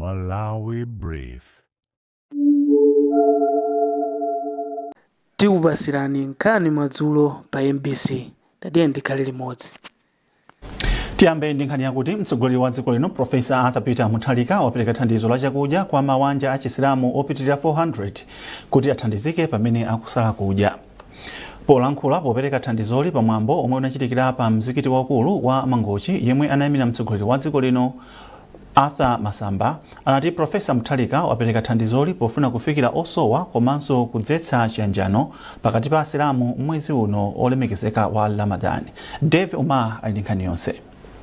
Malawi Brief. Tikupasirani nkhani madzulo pa MBC. Tatiye tikhale limodzi. Tiyambe ndi nkhani yakuti mtsogoleri wa dziko lino, Profesa Arthur Peter Mutharika, wapereka thandizo la chakudya kwa mawanja achisilamu opitirira 400 kuti athandizike pamene akusala kudya. Polankhula popereka thandizoli pamwambo omwe unachitikira pa mzikiti waukulu wa Mangochi, yemwe anayimira mtsogoleri wa dziko lino, Arthur Masamba, anati Profesa Mutharika wapereka thandizoli pofuna kufikira osowa komanso kudzetsa chiyanjano pakati pa Asilamu mwezi uno olemekezeka wa Ramadan. Dave Umar ali ndi nkhani yonse.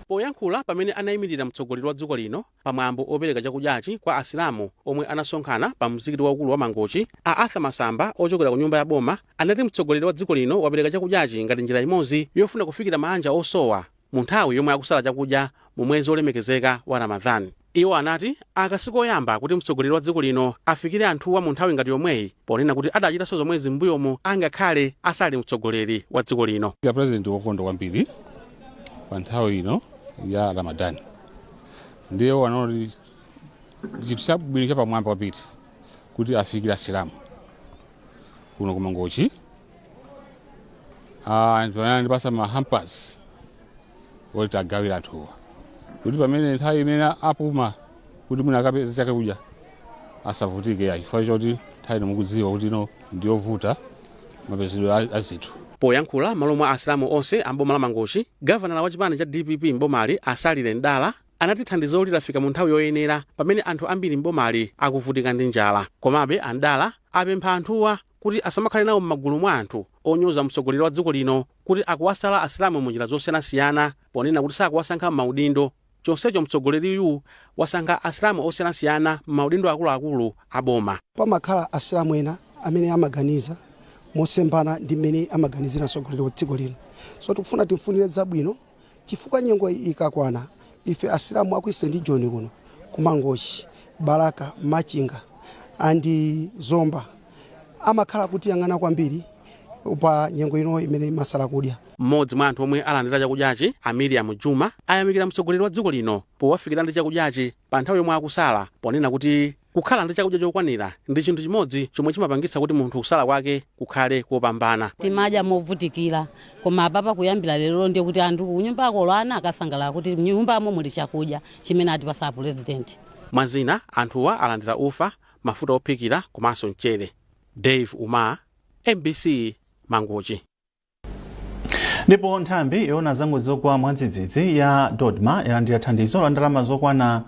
Poyankhula pamene anayimirira mtsogoleri wa dziko lino pamwambo opereka chakudyachi kwa Asilamu omwe anasonkhana pa mzikiti waukulu wa Mangochi, a Arthur Masamba ochokera ku nyumba ya boma anati mtsogoleri wa dziko lino wapereka chakudyachi ngati njira imodzi yofuna kufikira maanja osowa mu nthawi yomwe akusala chakudya mu mwezi olemekezeka wa Ramadhan. Iwo anati aka sikoyamba kuti mtsogoleri wa dziko lino afikire anthuwa mu nthawi ngati yomweyi, ponena kuti adachitanso zomwezi m'mbuyomu angakhale asali mtsogoleri wa dziko lino. Ya President wokondwa kwambiri pa nthawi ino ya Ramadan, ndiye wanaona chinthu chabwino chapamwamba kwambiri kuti afikire Asilamu kuno ku Mangochi. Anthu anandipasa ma hampers oti agawira anthuwa kuti pamene nthawi imene apuma kuti mwina akapeza chakudya asavutike ya, chifukwa choti nthawi ino mukudziwa kuti ino ndiyovuta mapezedwe a zinthu. Poyankhula malo mwa Asilamu onse a mboma la Mangochi, gavanala wa chipani cha DPP mbomali, Asalire Mdala, anati thandizoli lafika mu nthawi yoyenera pamene anthu ambiri mbomali akuvutika ndi njala. Komabe Andala apempha anthuwa kuti asamakhale nawo m'magulu mwa anthu onyoza mtsogoleri wa dziko lino kuti akuwasala Asilamu mu njira zosiyanasiyana, ponena kuti sakuwasankha m'maudindo, chonsecho mtsogoleriyu wasankha Asilamu osiyanasiyana m'maudindo akuluakulu a boma. Pamakhala Asilamu ena amene amaganiza mosembana ndi mmene amaganizira mtsogoleri wa dziko lino, so tikufuna timfunire zabwino chifukwa nyengo ikakwana ife Asilamu aku Eastern Region kuno kumangochi, Balaka, Machinga and Zomba amakhala kutiyang'ana kwambiri pa nyengo ino imene imasala kudya. Mmodzi mwa anthu omwe alandira chakudyachi, a Miriam Juma, ayamikira mtsogoleri wa dziko lino powafikira ndi chakudyachi pa nthawi yomwe akusala, ponena kuti kukhala ndi chakudya chokwanira ndi chinthu chimodzi chomwe chimapangitsa kuti munthu kusala kwake kukhale kopambana. Timadya movutikira, koma apapa kuyambira lero ndiye kuti anthu kunyumbako ana akasangalala kuti nyumbamo muli chakudya chimene atipasa President. Mwazina, anthuwa alandira ufa, mafuta ophikira komanso mchere. Dave Umar, MBC, Mangochi. Ndipo nthambi yoona zangozi zogwa mwadzidzidzi ya DoDMA yalandira thandizo la ndalama zokwana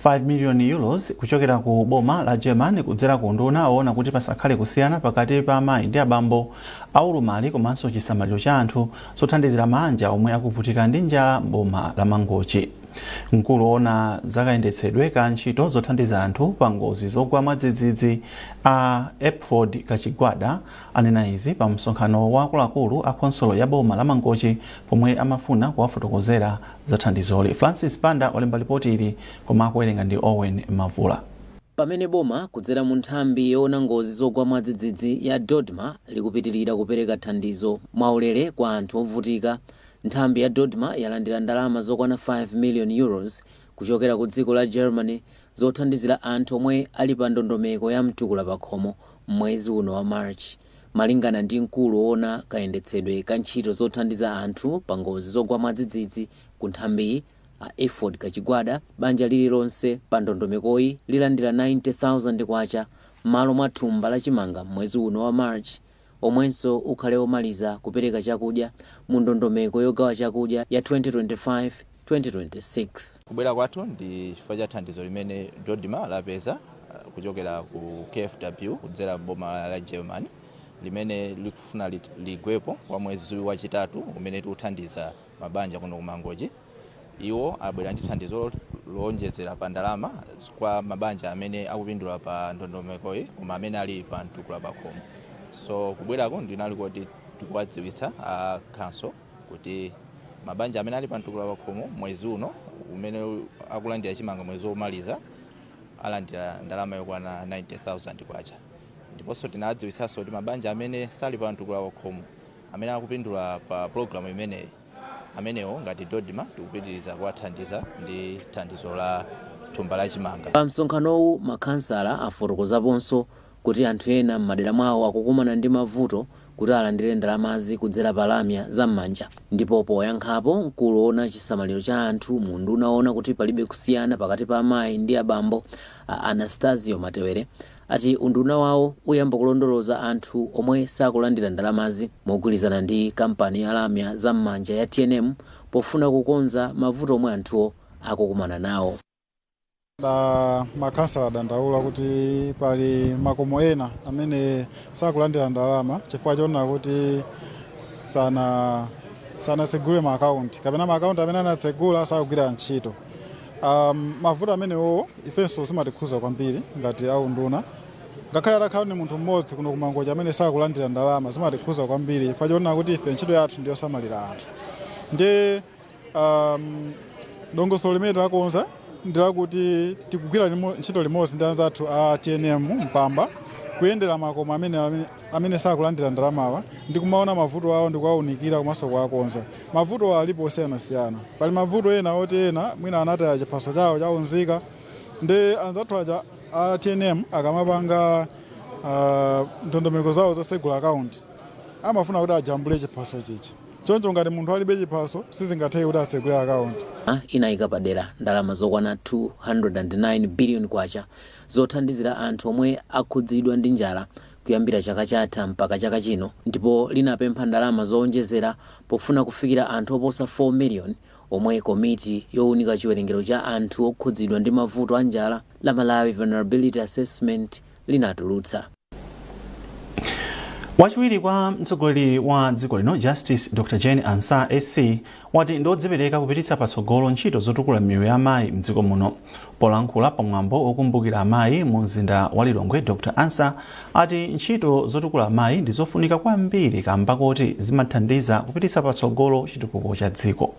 5 million euros kuchokera ku boma la German kudzera ku nduna woona kuti pasakhale kusiyana pakati pa amayi ndi abambo, aulumali komanso chisamaliro cha anthu, zothandizira manja omwe akuvutika ndi njala m'boma la Mangochi. Mkulu woona zakayendetsedwe ka ntchito zothandiza anthu pa ngozi zogwa mwadzidzidzi, a Epford Kachigwada, anena izi pa msonkhano wa akuluakulu a khonsolo ya boma la Mangochi pomwe amafuna kuwafotokozera za thandizoli. Francis Panda walemba ripoti ili, koma akuwerenga ndi Owen Mavula. Pamene boma kudzera mu nthambi yoona ngozi zogwa mwadzidzidzi ya DoDMA likupitirira kupereka thandizo mwaulere kwa anthu ovutika, nthambi ya DoDMA yalandira ndalama zokwana 5 million euros kuchokera ku dziko la Germany zothandizira anthu omwe ali pa ndondomeko ya Mtukula Pakhomo mwezi uno wa March. Malingana ndi mkulu woona kayendetsedwe ka ntchito zothandiza anthu pa ngozi zogwa mwadzidzidzi ku nthambiyi, a Efford Kachigwada, banja lililonse pa ndondomekoyi lilandira 90,000 kwacha m'malo mwa thumba la chimanga mwezi uno wa March, omwenso ukhale omaliza kupereka chakudya mu ndondomeko yogawa chakudya ya 2025 2026. Kubwera kwathu ndi chifukwa cha thandizo limene DoDMA lapeza kuchokera ku KfW kudzera boma la Germany, limene likufuna ligwepo kwa mwezi wachitatu umene tikuthandiza mabanja kuno ku Mangochi. Iwo abwera ndi thandizo lowonjezera pa ndalama kwa mabanja amene akupindula pa ndondomekoyi koma amene ali pa Mtukula Pakhomo. So kubwerako ndinali kuti tikuwadziwitsa a council kuti mabanja amene ali pa Mtukula Pakhomo mwezi uno umene akulandira chimanga mwezi womaliza alandira ndalama yokwana 90,000 kwacha. Ndiponso tinadziwitsanso kuti mabanja amene sali pa Mtukula Pakhomo amene akupindula pa programu imeneyi, amenewo ngati DoDMA tikupitiriza kuwathandiza ndi thandizo la Thumba la chimanga. Pa msonkhanowu, makhansala afotokozaponso kuti anthu ena m'madera mwawo akukumana ndi mavuto kuti alandire ndalamazi kudzera pa lamya za m'manja. Ndipo poyankhapo, mkulu woona chisamaliro cha anthu mu unduna woona kuti palibe kusiyana pakati pa amayi ndi abambo, a Anastasio Matewere, ati unduna wawo uyamba kulondoloza anthu omwe sakulandira ndalamazi mogwirizana ndi kampani ya lamya za m'manja ya TNM pofuna kukonza mavuto omwe anthuwo akukumana nawo. Da makhansala adandaula kuti pali makomo ena amene sakulandira ndalama chifukwa choona kuti sanatsegule ma akaunti kapena ma akaunti amene anatsegula sakugwira ntchito. Mavuto amenewo ifenso zimatikhuza kwambiri ngati aunduna. Ngakhale atakhala ni munthu mmodzi kuno kuMangochi amene sakulandira ndalama, zimatikhuza kwambiri chifukwa choona kuti ife ntchito yathu ndiyosamalira anthu. Ndi dongosolo limene takonza ndilakuti tikugwira ntchito limodzi ndi anzathu a TNM Mpamba kuyendera makomo amene sakulandira ndalamawa ndi kumaona mavuto awo ndi kuwaunikira komanso kuwakonza. Mavuto alipo osiyanasiyana. Pali mavuto ena oti ena mwina anataya chiphaso chawo chaunzika, ndi anzathu aja a TNM akamapanga ndondomeko zawo zosegula akaunti amafuna kuti ajambule chiphaso chichi. Choncho ngati munthu alibe chiphaso, sizingatheke kuti asegule akaunti. Inayika padera ndalama zokwana 209 billion kwacha zothandizira anthu omwe akhudzidwa ndi njala kuyambira chaka chatha mpaka chaka chino, ndipo linapempha ndalama zowonjezera pofuna kufikira anthu oposa 4 million omwe komiti yowunika chiwerengero cha anthu okhudzidwa ndi mavuto a njala la Malawi Vulnerability Assessment linatulutsa. Wachiwiri kwa mtsogoleri wa dziko lino, Justice Dr Jane Ansah SC, wati ndiodzipereka kupititsa patsogolo ntchito zotukula miyoyo ya amayi mdziko muno. Polankhula pamwambo wokumbukira amayi mu mzinda wa Lilongwe, Dr Ansah ati ntchito zotukula amayi ndi zofunika kwambiri kamba koti zimathandiza kupititsa patsogolo chitukuko cha dziko.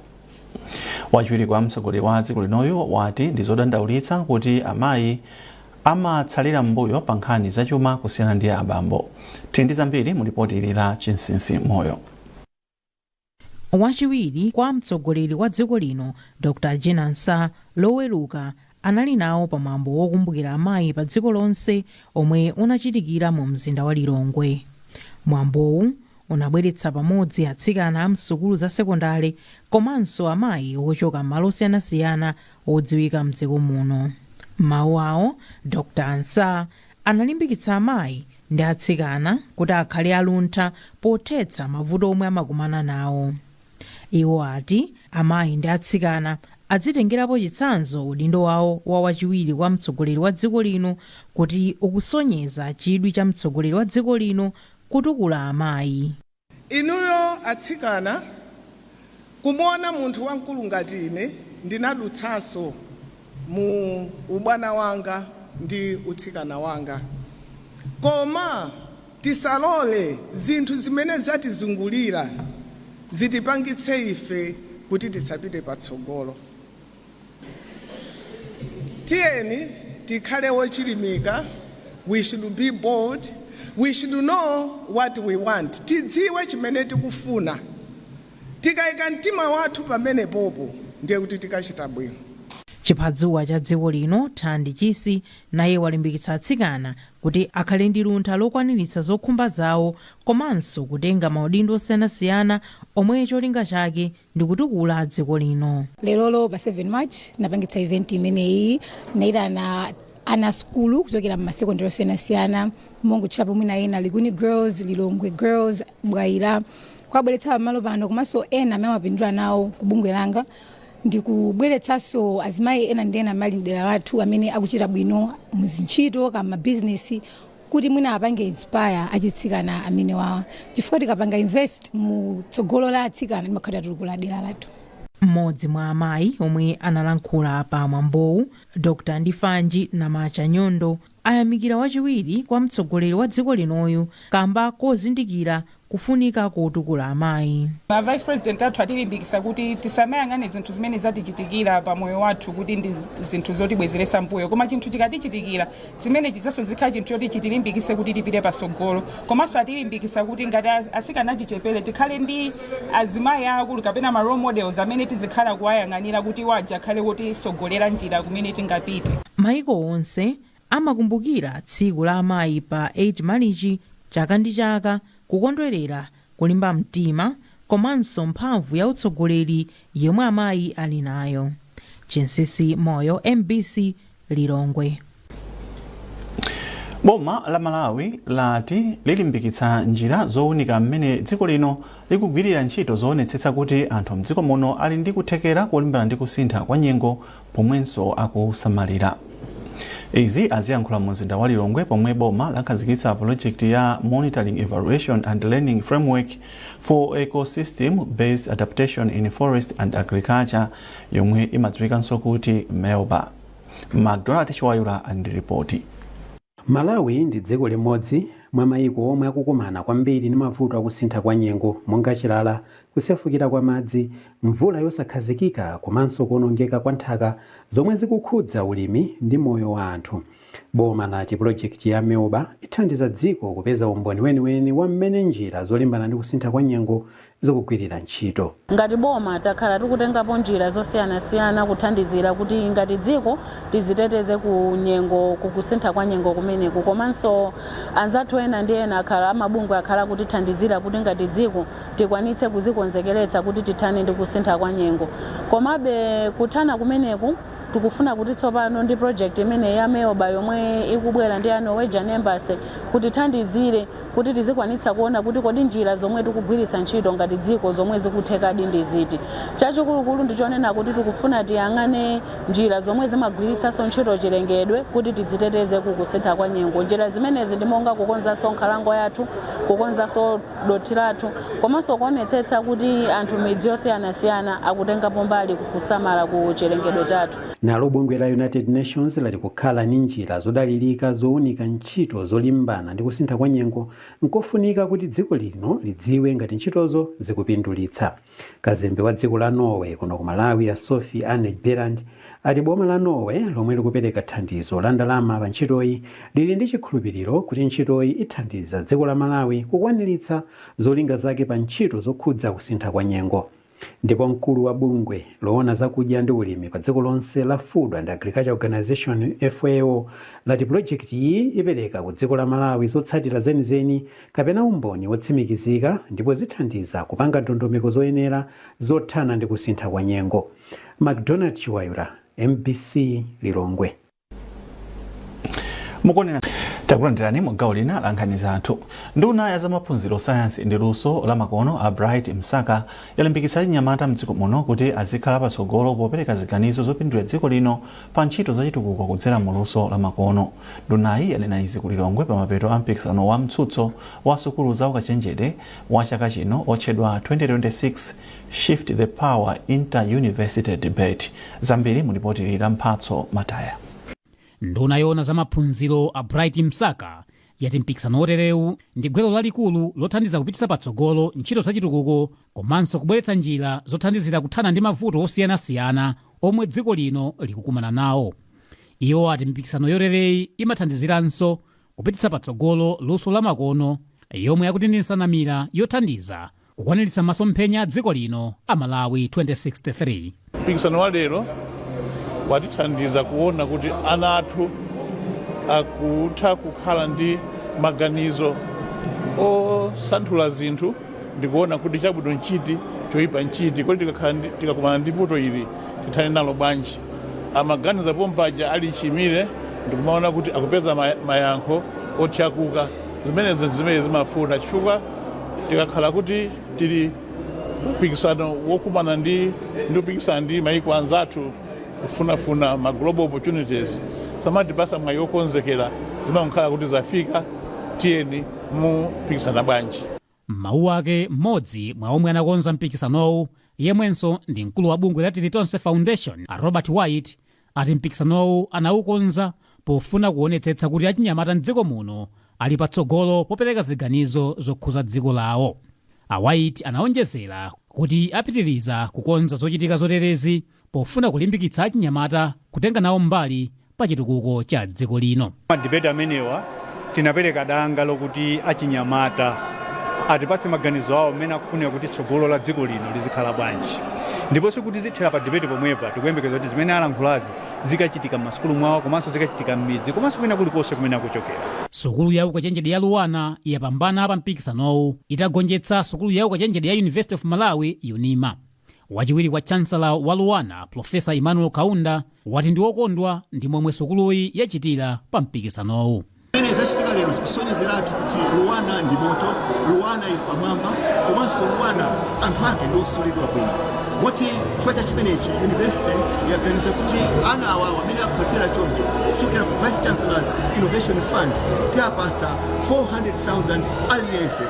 Wachiwiri kwa mtsogoleri wa dziko linoyu wati ndi zodandaulitsa kuti amayi amatsalira m'mbuyo pa nkhani zachuma kusiyana ndi abambo. Tili ndi zambiri mu ripoti ili la Chinsinsi Moyo. Wachiwiri kwa mtsogoleri wa dziko lino, Dr Jane Ansah, Loweruka anali nawo pamwambo wokumbukira amayi pa dziko lonse omwe unachitikira mu mzinda wa Lilongwe. Mwambowu unabweretsa pamodzi atsikana a msukulu za sekondale komanso amayi ochoka m'malo osiyanasiyana odziwika mdziko muno. M'mawu awo, Dr Ansah analimbikitsa amayi ndi atsikana kuti akhale aluntha pothetsa mavuto omwe amakumana nawo. Iwo ati amayi ndi atsikana adzitengerapo chitsanzo udindo wawo wa wachiwiri kwa mtsogoleri wa dziko lino kuti ukusonyeza chidwi cha mtsogoleri wa dziko lino kutukula amayi. Inuyo atsikana, kumuona munthu wamkulu ngati ine, ndinadutsanso mu ubwana wanga ndi utsikana wanga, koma tisalole zinthu zimene zatizungulira zitipangitse ife kuti tisapite patsogolo. Tiyeni tikhale wochilimika. We should be bold. We should know what we want. Tidziwe chimene tikufuna. Tikayika mtima wathu pamenepopo, ndiye kuti tikachita bwino. Chiphadzuwa cha dziko lino, Thandi Chisi, naye walimbikitsa atsikana kuti akhale ndi luntha lokwaniritsa zokhumba zawo komanso kutenga maudindo osiyanasiyana omwe cholinga chake ndi kutukula dziko lino. Lerolo pa 7 March tinapangitsa event imeneyi. Naitana ana sukulu kuchokera mmasekondari osiyanasiyana, mongotchulapo mwina ena, Likuni Girls, Lilongwe Girls, Bwaila, kuwabweretsa pamalo pano, komanso ena amene amapindula nawo ku bungwe langa, ndikubweretsanso azimayi ena ndi ena amene ali mdera lathu amene akuchita bwino muzintchito kama mabizinesi, kuti mwina apange inspire achitsikana amene wawa, chifukwa tikapanga invest mu tsogolo la atsikana, timakhala tatukula dera lathu. Mmodzi mwa amayi omwe analankhula pa mwambowu, Dr Ndifanji Namacha Nyondo, ayamikira wachiwiri kwa mtsogoleri wa dziko linoyu kamba kozindikira. Kufunika kotukula amayi. Ma vice president athu atilimbikisa kuti tisamayang'ane zinthu zimene zatichitikira pa moyo wathu kuti ndi zinthu zotibwezeresa mbuyo, koma chinthu chikatichitikira zimene chizanso zikhala chinthu choti chitilimbikise kuti tipite pasogolo. Komanso atilimbikisa kuti ngati asikana achichepere tikhale ndi azimayi aakulu kapena ma role models amene tizikhala kuwayang'anira kuti waja akhale wotisogolera njira kumene tingapite. Maiko onse amakumbukira tsiku la amayi pa 8 Marichi chaka ndi chaka, kukondwerera kulimba mtima komanso mphamvu ya utsogoleri yomwe amayi ali nayo. Chinsisi Moyo, MBC, Lilongwe. Boma la Malawi lati lilimbikitsa njira zowunika mmene dziko lino likugwirira ntchito zoonetsetsa kuti anthu mdziko muno ali ndi kuthekera kolimbana ndi kusintha kwa nyengo pomwenso akusamalira. Izi aziyankhula mu mzinda wa Lilongwe pomwe boma lakhazikitsa project ya Monitoring, Evaluation and Learning Framework for Ecosystem Based Adaptation in Forest and Agriculture, yomwe imadziwikanso kuti MELBA. McDonald Chiwayula ali ndi ripoti. Malawi ndi dziko limodzi mwa mayiko omwe akukumana kwambiri ndi mavuto akusintha kwa nyengo, monga chilala, kusefukira kwa madzi, mvula yosakhazikika komanso kuwonongeka kwa nthaka, zomwe zikukhudza ulimi ndi moyo wa anthu. Boma lati pulojekiti ya MELBA ithandiza dziko kupeza umboni weniweni wa mmene njira zolimbana ndi kusintha kwa nyengo zikugwirira ntchito. Ngati boma takhala tikutengapo njira zosiyanasiyana kuthandizira kuti ngati dziko tiziteteze ku nyengo, kukusintha kwa nyengo kumeneku. Komanso anzathu ena ndi ena akhala amabungwe akhala kutithandizira kuti ngati dziko tikwanitse kuzikonzekeretsa kuti tithane ndi kusintha kwa nyengo. Komabe kuthana kumeneku tikufuna kuti tsopano ndi project imene ya MELBA yomwe ikubwera ndi ya Norwegian Embassy kutithandizire kuti tizikwanitsa kuona kuti kodi njira zomwe tikugwiritsa ntchito ngati dziko zomwe zikuthekadi ndi ziti. Chachikulukulu ndichonena kuti tikufuna tiyang'ane njira zomwe zimagwiritsanso ntchito chilengedwe kuti tidziteteze kukusintha kwa nyengo. Njira zimenezi ndi monga kukonzanso nkhalango yathu, kukonzanso dothi lathu, komanso kuonetsetsa kuti anthu midzi yosiyanasiyana akutengapo mbali kusamala ku chilengedwe chathu. Nalo bungwe la United Nations lati kukhala ndi njira zodalirika zowunika ntchito zolimbana ndi kusintha kwa nyengo nkofunika kuti dziko lino lidziwe ngati ntchitozo zikupindulitsa. Kazembe wa dziko la Norway kuno ku Malawi, a Sophie Anne Bjelland, ati boma la Norway, lomwe likupereka thandizo la ndalama pa ntchitoyi, lili ndi chikhulupiriro kuti ntchitoyi ithandiza dziko la Malawi kukwaniritsa zolinga zake pa ntchito zokhudza kusintha kwa nyengo. Ndipo mkulu wa bungwe loona zakudya ndi ulimi pa dziko lonse la Food and Agriculture Organization, FAO, lati pulojekiti iyi ipereka ku dziko la Malawi zotsatira zenizeni kapena umboni wotsimikizika ndipo zithandiza kupanga ndondomeko zoyenera zothana ndi kusintha kwa nyengo. McDonald Chiwayula, MBC, Lilongwe. Mukuonera, takulandirani mu gawo lina la nkhani zathu. Nduna ya zamaphunziro, sayansi ndi luso la makono, a Bright Msaka, yalimbikitsa achinyamata mdziko muno kuti azikhala patsogolo popereka ziganizo zopindulira dziko lino pa ntchito zachitukuko kudzera mu luso la makono. Ndunayi yanena izi ku Lilongwe pamapeto a mpikisano wa mtsutso wa sukulu za ukachenjede wa chaka chino otchedwa 2026 Shift the Power Inter-University Debate. Zambiri mu lipoti la Mphatso Mataya. Nduna yoona za maphunziro, a Bright Msaka, yati mpikisano woterewu ndi gwero lalikulu lothandiza kupititsa patsogolo ntchito zachitukuko komanso kubweretsa njira zothandizira kuthana ndi mavuto osiyanasiyana omwe dziko lino likukumana nawo. Iwo ati mipikisano yotereyi imathandiziranso kupititsa patsogolo luso la makono, yomwe akuti ndi nsanamira yothandiza kukwaniritsa masomphenya a dziko lino a Malawi 2063. Mpikisano wa lero watithandiza kuona kuti ana athu akutha kukhala ndi maganizo osanthula zinthu ndikuona kuti chabwino nchiti, choyipa nchiti, kodi tikakumana ndi vuto ili tithane nalo bwanji. Amaganiza pompaja ali chimire ndikumaona kuti akupeza mayankho othyakuka. Zimenezo zimene zimafuna, chifukwa tikakhala kuti tili mpikisano wokumana ndi kupikisana ndi maiko anzathu kufunafuna ma global opportunities, samatipasa mwayi wokonzekera, zimakhala kuti zafika, tiyeni mupikisana bwanji. M'mawu ake, mmodzi mwa omwe anakonza mpikisanowu, yemwenso ndi mkulu wa bungwe la Tilitonse Foundation, a Robert White, ati mpikisanowu anawukonza pofuna kuonetsetsa kuti achinyamata mdziko muno Ali patsogolo popereka ziganizo zokhuza dziko lawo. A White anaonjezera kuti apitiriza kukonza zochitika zoterezi pofuna kulimbikitsa achinyamata kutenga nawo mbali pa chitukuko cha dziko lino. Madebate amenewa tinapereka danga lokuti achinyamata atipatse maganizo awo mmene akufunira kuti tsogolo la dziko lino lizikhala bwanji, ndiponso kuti zithera pa debate pomwepa. Tikuyembekeza kuti zimene alankhulazi zikachitika m'masukulu mwawo, komanso zikachitika m'midzi, komanso kwina kulikonse kumene akuchokera. Sukulu ya ukachenjede ya LUANAR yapambana pa mpikisanowu itagonjetsa sukulu ya ukachenjede ya University of Malawi, UNIMA. Wachiwiri kwa chancellor wa LUANAR, Profesa Emmanuel Kaunda, wati ndi wokondwa ndi momwe sukuluyi yachitira pa mpikisanowu. Zimene zachitika lero zikusonyezeratu kuti LUANAR ndi moto, LUANAR ili pamwamba, komanso LUANAR anthu ake ndi osulidwa bwino, moti chifukwa cha chimenechi university yaganiza kuti ana awawa amene akhozera choncho, kuchokera ku Vice Chancellor's Innovation Fund tiapasa 400,000 aliyense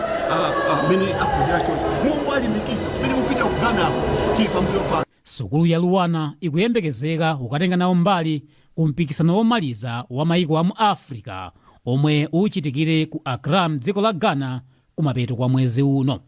amene akhozera choncho. Mulungu alimbikisa kumene mupita ku Ghanako, tili pambuyo pano. Sukulu ya LUANAR ikuyembekezeka kukatenga nawo mbali ku mpikisano womaliza wa maiko a mu Africa omwe uchitikire ku Accra mdziko la Ghana kumapeto kwa mwezi uno.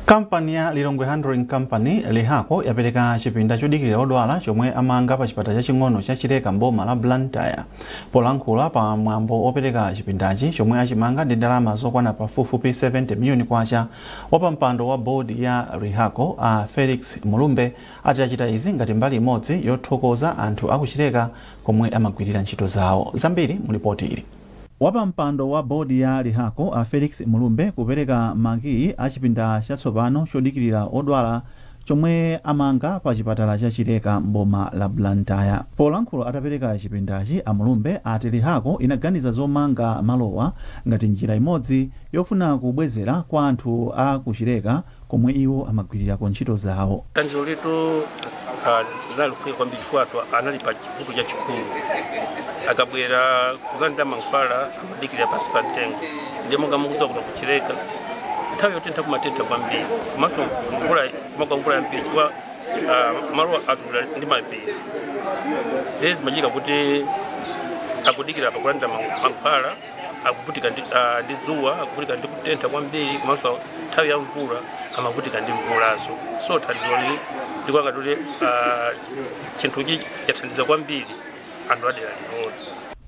Kampani ya Lilongwe Handling Company, LIHACO, yapereka chipinda chodikirira odwala chomwe amanga pa chipatala chaching'ono cha Chileka mboma la Blantyre. Polankhula pa mwambo opereka chipindachi, chomwe achimanga ndi ndalama zokwana pafupifupi 70 miliyoni kwacha, wapampando wa bodi ya LIHACO a Felix Mulumbe ati achita izi ngati mbali imodzi yothokoza anthu akuchileka komwe amagwirira ntchito zawo. Zambiri mu ripoti ili. Wapampando wa bodi ya LIHACO a Felix Mulumbe kupereka makiyi a chipinda chatsopano chodikirira odwala chomwe amanga pa chipatala cha Chileka mboma la Blantyre. Polankhula atapereka chipindachi, a Mulumbe ati LIHACO inaganiza zomanga malowa ngati njira imodzi yofuna kubwezera kwa anthu a kuchileka komwe iwo amagwirirako ntchito zawo. Thandizo letu linali kufunika kwambiri chifukwa anthu anali pa chivuto chachikulu. Akabwera kuzalandira mankhwala amadikirira pansi pa mtengo. Ndiye monga mukudziwa, kuno kuchileka nthawi yotentha kumatentha kwambiri, komanso mvula, kumagwa mvula yambiri chifukwa malo azungulira ndi mapiri. Ndiye zimachitika kuti akudikira pakulandira mankhwala akuvutika ndi dzuwa, akuvutika ndi kutentha kwambiri, komanso nthawi ya mvula amavutika ndi mvulaso. So thandizo lili ndikuanga kuti chinthuchi chathandiza kwambiri anthu adera linoli.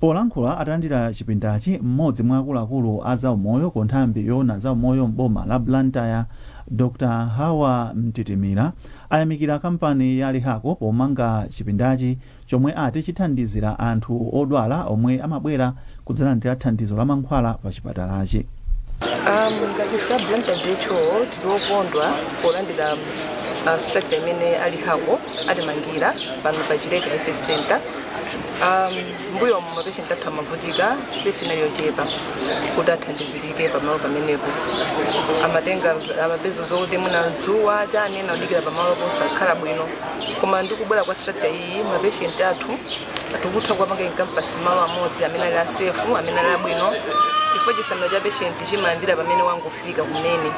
Polankhula atalandira chipindachi, mmodzi mwa akuluakulu a zaumoyo ku nthambi yoona zaumoyo mboma la Blantyre, Dr Hawa Mtitimira, ayamikira kampani ya LIHACO pomanga chipindachi chomwe ati chithandizira anthu odwala omwe amabwera kudzalandira thandizo la mankhwala pa chipatalachi. Ngati ife a Blantyre DHO tili okondwa polandira structure imene a LIHACO atimangira pano pa Chileka Health Center. Mbuyo mu mapatient athu amavutika, space inali yochepa kuti athandizirike pamalo pamenepo. Amatenga amapeza zokuti muna dzuwa chani naudikira pamalo posakhala bwino, koma ndikubwera kwa structure iyi mapatient athu tikutha kuwapanga encompass malo amodzi amene ali a safe, amene ali abwino, chifukwa chisamaliro cha patient chimayambira pamene wangofika kumene.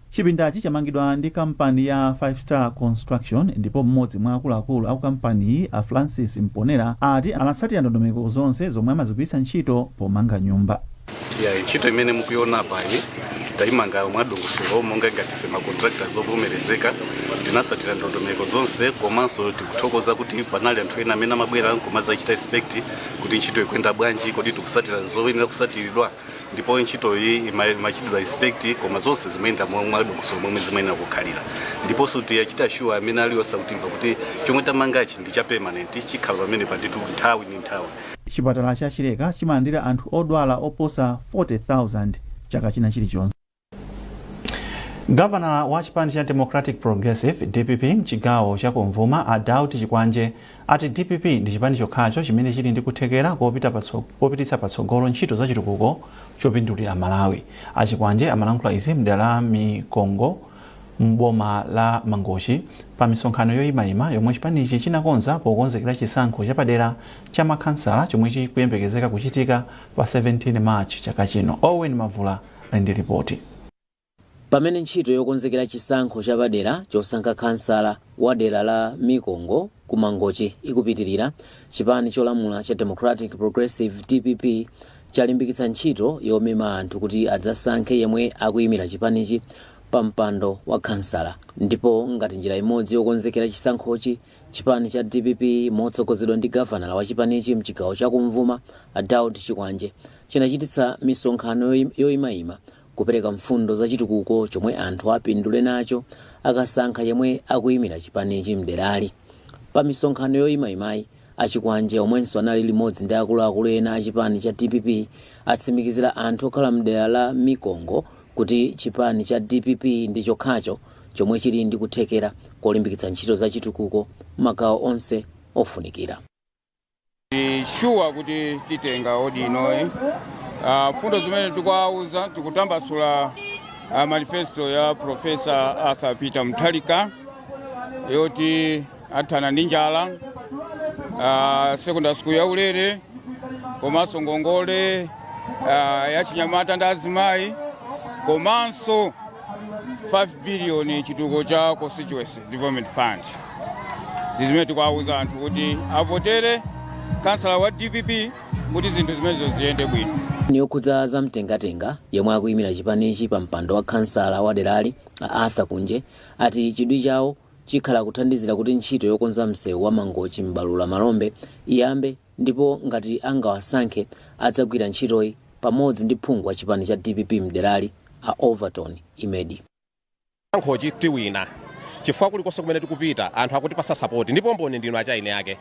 Chipindachi chamangidwa ndi kampani ya 5 Star Construction, ndipo mmodzi mwa akuluakulu aku kampaniyi a Francis Mponera ati anatsatira ndondomeko zonse zomwe amazigwiritsa ntchito pomanga nyumba. Ya, ntchito imene mukuiona payi tayimanga mwadongosolo monga ngati ife ma contractors ovomerezeka tinasatira ndondomeko zonse. Komanso tikuthokoza kuti panali anthu ena amene amabwera kumadzachita inspect kuti ntchito ikuyenda bwanji, kodi tikusatira zoyenera kusatiridwa, ndipo ntchito iyi imachitidwa inspect, koma zonse zimayenda mwadongosolo momwe zimayenera kukhalira. Ndiponso tiyachita sure amene aliwonse kutimva kuti chomwe tamangachi ndi cha permanent, chikhala pamene panditu nthawi ndi nthawi. Chipatala cha Chileka chimalandira anthu odwala oposa 40,000 chaka china chilichonse. Gavana wa chipani cha Democratic Progressive, DPP, mchigawo chakumvuma a Daud Chikwanje ati DPP ndi chipani chokhacho chimene chili ndi kuthekera kopititsa patsogolo ntchito za chitukuko chopindulira Malawi. Achikwanje amalankhula izi mdera la Mikongo mboma la Mangochi pa misonkhano yoyimayima yomwe chipanichi chinakonza pokonzekera chisankho chapadera cha makhansala chomwe chikuyembekezeka kuchitika pa 17 March chaka chino. Owen Mavula ali ndi ripoti. Pamene ntchito yokonzekera chisankho chapadera chosankha khansala wa dera la Mikongo ku Mangochi ikupitirira, chipani cholamula cha Democratic Progressive, DPP, Chalimbikitsa ntchito yomema anthu kuti adzasankhe yemwe akuyimira chipanichi pa mpando wa kansala. Ndipo ngati njira imodzi yokonzekera chisankhochi, chipani cha DPP motsogozedwa ndi gavanala wa chipanichi mchigawo chakumvuma a Daud Chikwanje chinachititsa misonkhano yoyimayima kupereka mfundo za chitukuko chomwe anthu apindule nacho akasankha yemwe akuyimira chipanichi mderali. Pa misonkhano yoyimayimayi, aChikwanje, omwenso anali limodzi ndi akuluakulu ena a chipani cha DPP, atsimikizira anthu okhala mdera la Mikongo kuti chipani cha DPP ndi chokhacho chomwe chili ndi kuthekera kolimbikitsa ntchito za chitukuko magawo onse ofunikira. Ndi sure kuti titenga wodi inoyi. Mfundo zimene tikuwauza, tikutambasula manifesto ya Professor Arthur Peter Mutharika yoti athana ndi njala, secondary school yaulere, komanso ngongole ya chinyamata ndi azimayi, komanso 5 billion chitukuko cha Constituency Development Fund. Ndi zimene tikuwauza anthu kuti avotere kansala wa DPP kuti zinthu zimenezo ziyende bwino. Yokhudza za mtengatenga, yemwe akuyimira chipanichi pa mpando wa kansala wa derali a Arthur Kunje ati chidwi chawo chikhala kuthandizira kuti ntchito yokonza msewu wa Mangochi Mbalula Malombe iyambe, ndipo ngati angawasankhe adzagwira ntchitoyi pamodzi ndi phungu wa chipani cha DPP mderali a Overton Imedi. Chisankhochi tiwina chifukwa kulikonse kumene tikupita anthu akutipasa support, ndipo mboni ndinu achaine ake.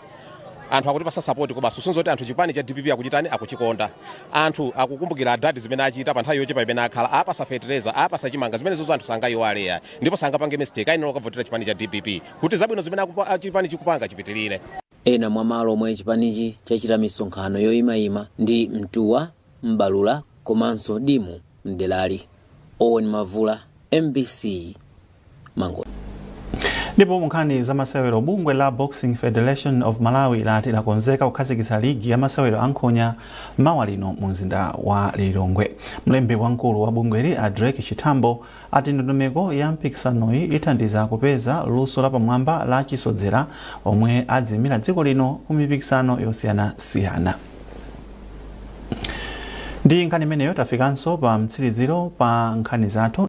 Anthu akutipasa support komanso kusonyeza kuti anthu chipani cha DPP akuchitani, akuchikonda. Anthu akukumbukira adadi zimene achita pa nthawi yochepa imene akhala, apasa fetereza, apasa chimanga, zimene zozo anthu sangayiwale ya, ndipo sangapange mistake, ayenera kukavotera chipani cha DPP kuti zabwino zimene chipani chikupanga chipitirire. Ena mwa malo omwe chipanichi chachita misonkhano yoyimayima ndi Mtuwa, Mbalula komanso Dimu mderali. Owen Mavula, MBC, Mangochi. Ndipo mu nkhani za masewero, bungwe la Boxing Federation of Malawi lati lakonzeka kukhazikitsa ligi ya masewero ankhonya mawa lino mu mzinda wa Lilongwe. Mlembi wamkulu wa bungweli a Drake Chitambo ati ndondomeko ya mpikisanoyi ithandiza kupeza luso lapamwamba la chisodzera omwe adziyimira dziko lino ku mipikisano yosiyanasiyana. Ndi nkhani imeneyo tafikanso pa mtsiriziro pa nkhani zathu.